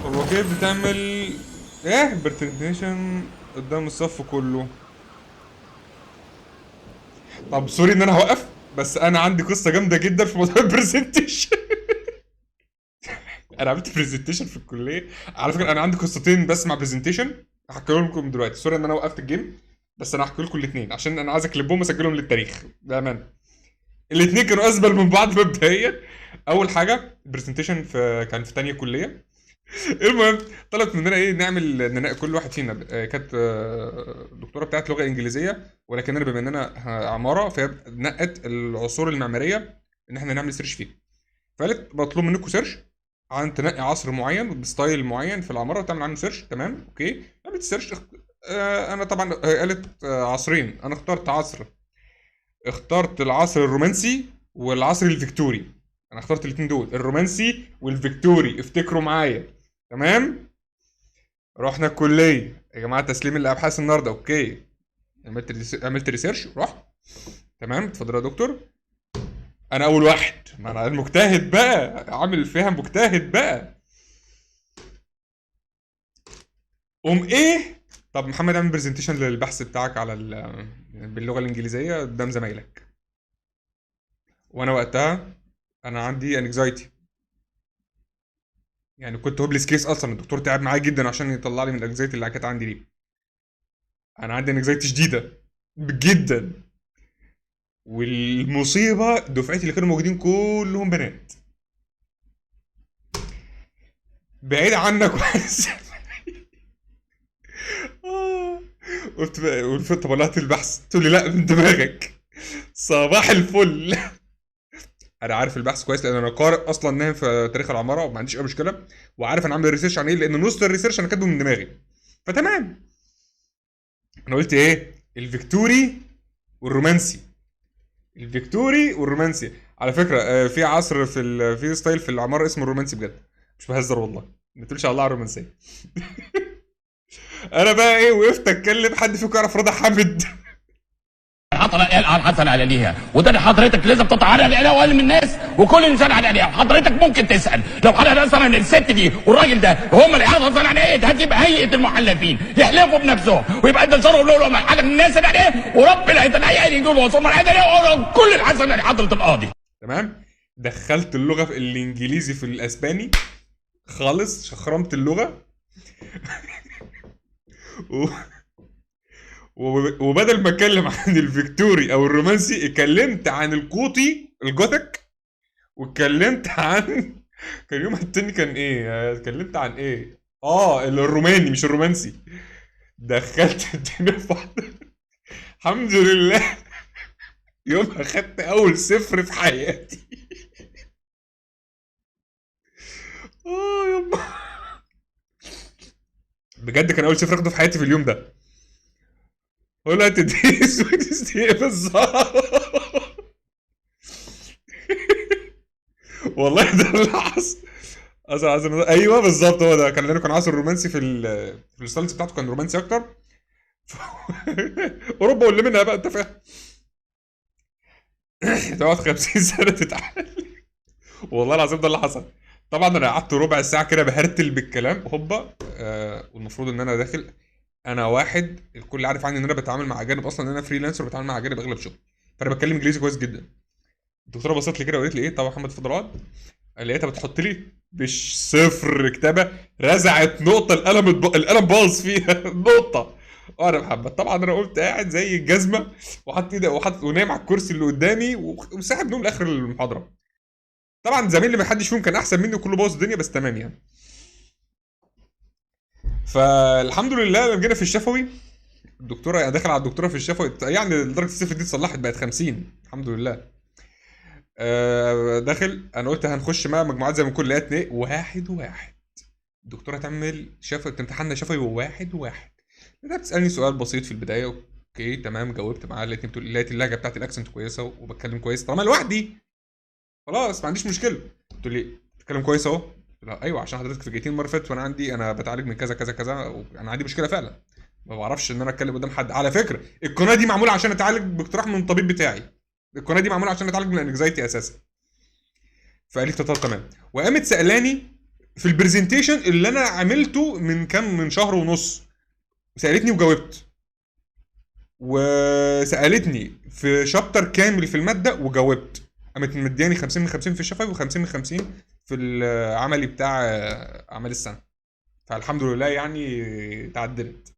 طب وكيف بتعمل ايه presentation قدام الصف كله؟ طب sorry ان انا هوقف، بس انا عندي قصة جامدة جدا في موضوع ال presentation. انا عملت presentation في الكليه. على فكرة انا عندي قصتين بس مع presentation هحكي لكم دلوقتي. sorry ان انا وقفت ال game، بس انا هحكي لكم الاثنين عشان انا عايز اكلبهم واسجلهم للتاريخ بامانه. الاثنين كانوا ازبل من بعض مبدئيا. اول حاجة presentation كان في تانية كليه. المهم طلبت مننا ايه نعمل ننقي كل واحد فينا، كانت دكتورة بتاعت لغة انجليزيه، ولكننا بما اننا عمارة فهي نقت العصور المعمارية ان احنا نعمل search فيها. فقالت مطلوب منكم search عن تنقي عصر معين ب style معين في العمارة وتعمل عنه search. تمام okay. عملت search. انا طبعا قالت عصرين، انا اخترت عصر، اخترت العصر الرومانسي والعصر الفيكتوري. انا اخترت الاثنين دول، الرومانسي والفيكتوري، افتكروا معايا. تمام. رحنا الكليه، يا جماعة تسليم الابحاث النهارده. okay. عملت research، رحت. تمام اتفضل يا دكتور. انا اول واحد، ما انا المجتهد بقى، عامل فيها مجتهد بقى. قوم ايه، طب محمد اعمل presentation للبحث بتاعك على باللغة الانجليزية قدام زمايلك. وانا وقتها انا عندي anxiety، يعني كنت hopeless case اصلا. الدكتور تعب معايا جدا عشان يطلع لي من ال anxiety اللي كانت عندي دي. انا عندي anxiety شديدة جدا، والمصيبة دفعتي اللي كانوا موجودين كلهم بنات. بعيد عنك. قلت بقى، قلت طب طلعت البحث، تقول لي لا من دماغك. صباح الفل. انا عارف البحث كويس لان انا قارئ اصلا ناهم في تاريخ العمارة وما عنديش اي مشكله، وعارف انا عامل research عن ايه لان نص ال research انا كاتبه من دماغي. فتمام. انا قلت ايه؟ الفيكتوري والرومانسي. الفيكتوري والرومانسي. على فكرة في عصر في style في العمارة اسمه الرومانسي، بجد مش بهزر والله، ما تقولش على الله على الرومانسية. انا بقى ايه وقفت اتكلم، حد فيكم يعرف رضا حامد؟ حصل حصل على ليها، وده اللي حضرتك لازم تتعرض عليها واقل من الناس، وكل انسان على عليها. حضرتك ممكن تسال لو حضرتك مثلا الست دي والراجل ده هم اللي حصل على ايه، ده هتبقى هيئة المحلفين يحلفوا بنفسهم ويبقى انت شروا لهم حاجة من الناس اللي عليه، ورب الهيئة يجوا وصلنا كل اللي حصل على حضره القاضي. تمام. دخلت اللغة في الانجليزي في الاسباني خالص، شخرمت اللغة. وبدل ما اتكلم عن الفيكتوري او الرومانسي اتكلمت عن القوطي ال Gothic، واتكلمت عن كان يوم التاني كان ايه، اتكلمت عن ايه، الروماني مش الرومانسي. دخلت الدنيا في بعض. الحمد لله يوم اخدت اول صفر في حياتي. يما بجد كان اول صفر اخده في حياتي في اليوم ده. ولا تديس وتستي بالظبط. والله ده اللي حصل. اصلا ايوه بالظبط هو ده كان، لانه كان عصر رومانسي في ال styles بتاعته كان رومانسي اكتر. اوروبا واللي منها بقى، انت فاهم. تقعد 50 سنة تتعلم. والله العظيم ده اللي حصل. طبعا انا قعدت ربع ساعة كده بهرتل بالكلام هوبا. والمفروض ان انا داخل، انا واحد الكل عارف عني ان انا بتعامل مع اجانب اصلا، ان انا freelancer وبتعامل مع اجانب اغلب شغلي، فانا بتكلم انجليزي كويس جدا. الدكتورة بصت لي كده وقالت لي ايه، طب يا محمد اتفضل اقعد. لقيتها بتحط لي مش صفر كتابه، رزعت نقطة، القلم القلم باظ فيها نقطة. انا محمد طبعا انا قمت قاعد زي الجزمة وحط ايدي وحط ونايم على الكرسي اللي قدامي وساحب نوم لاخر المحاضرة. طبعا زميلي ما حدش فيهم كان احسن مني وكله باظ الدنيا، بس تمام يعني. فالحمد لله لما جينا في الشفوي الدكتورة، يعني داخل على الدكتورة في الشفوي، يعني درجه الصفر دي اتصلحت بقت 50 الحمد لله. داخل انا قلت هنخش مع مجموعات زي ما كل، لقيت ايه 1-1. الدكتورة تعمل شفوي، تمتحنا شفوي 1-1. لقيتها بتسالني سؤال بسيط في البداية، okay تمام جاوبت معاها. لقيتني بتقول، لقيت اللهجة بتاعت ال accent كويسة وبتكلم كويس طالما لوحدي خلاص ما عنديش مشكلة. تقول لي بتتكلم كويس اهو. لا ايوه عشان حضرتك فاجئتيني المرة اللي فاتت، وانا عندي انا بتعالج من كذا كذا كذا، وانا عندي مشكلة فعلا ما بعرفش ان انا اتكلم قدام حد. على فكرة القناة دي معمولة عشان اتعالج باقتراح من الطبيب بتاعي، القناة دي معمولة عشان اتعالج من ال anxiety اساسا. فقال لي طب تمام، وقامت سالاني في ال presentation اللي انا عملته من كام، من شهر ونص. سالتني وجاوبت، وسالتني في chapter كامل في المادة وجاوبت. قامت مدياني 50 من 50 في الشفوي و50 من 50 في العملي بتاع اعمال السنة. فالحمد لله يعني تعدلت.